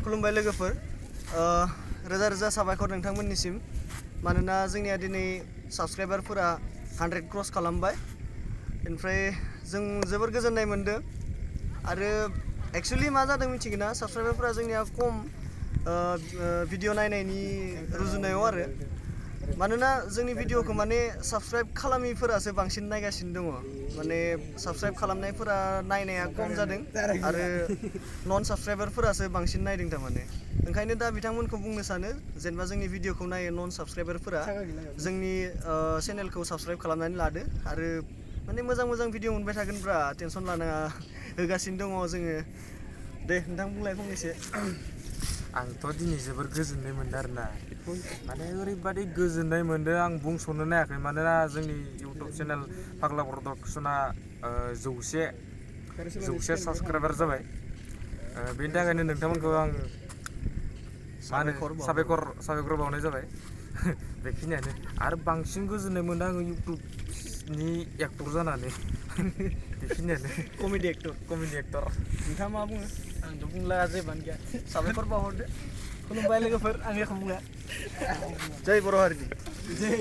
खुलुमबाय लोगोफोर रोजा रोजा साबायखर नोंथांमोननिसिम मानोना जोंनिया दिनै साबस्क्राइबारफोरा 100 क्रस खालामबाय ओमफ्राय जों जोबोर गोजोननाय मोनदों आरो एक्चुअली मा जादों मिथिगोना साबस्क्राइबारफोरा जोंनिया खम भिडिअ नायनायनि रुजुनायाव आरो मानोना जोंनि भिडिअखौ माने साबस्क्राइब खालामिफोरासो बांसिन नायगासिनो दङ माने साबस्क्राइब खालामनायफोरा नायनाया खम जादों आरो नन साबस्क्राइबारफोरासो बांसिन नायदों थारमाने ओंखायनो दा बिथांमोनखौ बुंनो सानो जेनेबा जोंनि भिडिअखौ नायो नन साबस्क्राइबारफोरा जोंनि चेनेलखौ साबस्क्राइब खालामनानै लादो आरो माने मोजां मोजां भिडिअ मोनबाय थागोनब्रा टेनसन लानाङा होगासिनो दङ जोङो दे नोंथां बुंलाय फंनैसो आंथ' दिनै जोबोर गोजोननाय मोनदों आरोना माने ओरैबादि गोजोननाय मोनदों आं बुंस'नो हायाखै मानोना जोंनि इउटुब चेनेल फाग्ला प्रडाक्सना 100 साबस्क्राइबार जाबाय बेनि थाखायनो नोंथांमोनखौ आं साबायखर बावनाय जाबाय बेखिनियानो आरो बांसिन गोजोननाय मोनदों आङो इउटुबनि एक्टर जानानै बेखिनियानो कमेडि एक्टर नोंथाङा मा बुङो आंथ' बुंला जेबोआनो गैया साबायखर बावहरदो खुलुमबाय लोगोफोर आं एख बुङा जै बर' हारिनि जै